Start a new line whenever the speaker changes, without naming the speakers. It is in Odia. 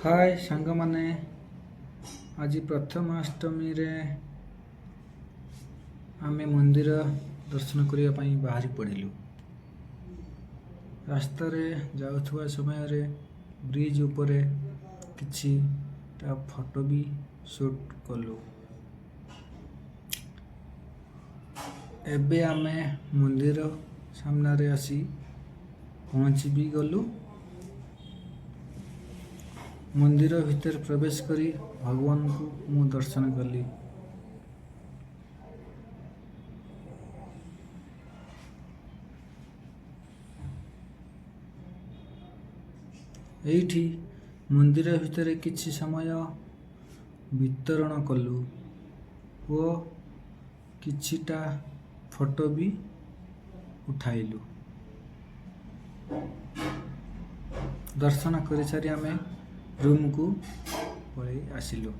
ହାଏ ସାଙ୍ଗମାନେ, ଆଜି ପ୍ରଥମାଷ୍ଟମୀରେ ଆମେ ମନ୍ଦିର ଦର୍ଶନ କରିବା ପାଇଁ ବାହାରି ପଡ଼ିଲୁ। ରାସ୍ତାରେ ଯାଉଥିବା ସମୟରେ ବ୍ରିଜ୍ ଉପରେ କିଛିଟା ଫଟୋ ବି ସୁଟ୍ କଲୁ। ଏବେ ଆମେ ମନ୍ଦିର ସାମ୍ନାରେ ଆସି ପହଞ୍ଚି ବି ଗଲୁ। ମନ୍ଦିର ଭିତରେ ପ୍ରବେଶ କରି ଭଗବାନଙ୍କୁ ମୁଁ ଦର୍ଶନ କଲି। ଏଇଠି ମନ୍ଦିର ଭିତରେ କିଛି ସମୟ ବିତରଣ କଲୁ ଓ କିଛିଟା ଫଟୋ ବି ଉଠାଇଲୁ। ଦର୍ଶନ କରିସାରି ଆମେ ରୁମ୍କୁ ପଳେଇ ଆସିଲୁ।